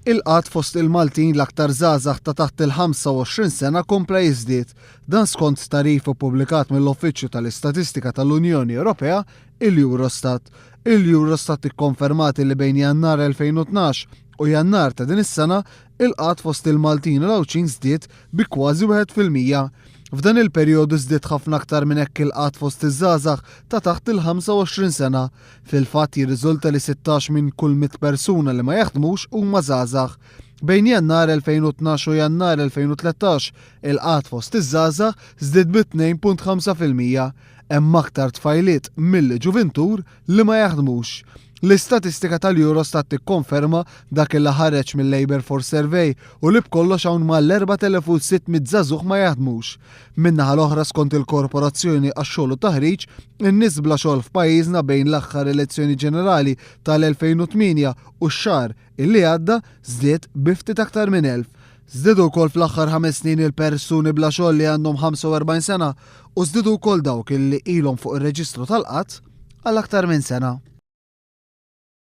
Il-qgħad fost il-Maltin l-aktar żgħażagħ ta' taħt il-25 sena kompla jiżdied. Dan skont tagħrif ippubblikat mill-Uffiċċju tal-Istatistika tal-Unjoni Ewropea, il-Eurostat. Il-Eurostat ikkonfermat li bejn Jannar 2012 u Jannar ta' din is-sena, il-qgħad fost il-Maltin u l-Għawdxin żdied bi kważi 1%. F'dan il-perjodu żdied ħafna aktar minn hekk il-qgħad fost iż-żgħażagħ ta' taħt il-25 sena. Fil-fatt jirriżulta li 16 minn kull 100 persuna li ma jaħdmux huma żgħażagħ. Bejn Jannar 2012 u Jannar 2013, il-qgħad fost iż-żgħażagħ żdied bi 2.5%. Hemm aktar tfajliet milli ġuvintur li ma jaħdmux. L-istatistika tal-Eurostat tikkonferma dak li ħareġ mill-Labour Force Survey u li b'kollox hawn mal-4,600 żagħżugħ ma jaħdmux. Min-naħa l-oħra skont il-Korporazzjoni għax-Xogħol u Taħriġ, in-nies bla xogħol f'pajjiżna bejn l-aħħar elezzjoni ġenerali tal-2008 u x-xahar illi għadda żdied bi ftit aktar minn 1,000. Żdiedu wkoll fl-aħħar ħames snin il-persuni bla xogħol li għandhom 45 sena u żdiedu wkoll dawk illi ilhom fuq ir-reġistru tal-qgħad għal aktar minn sena.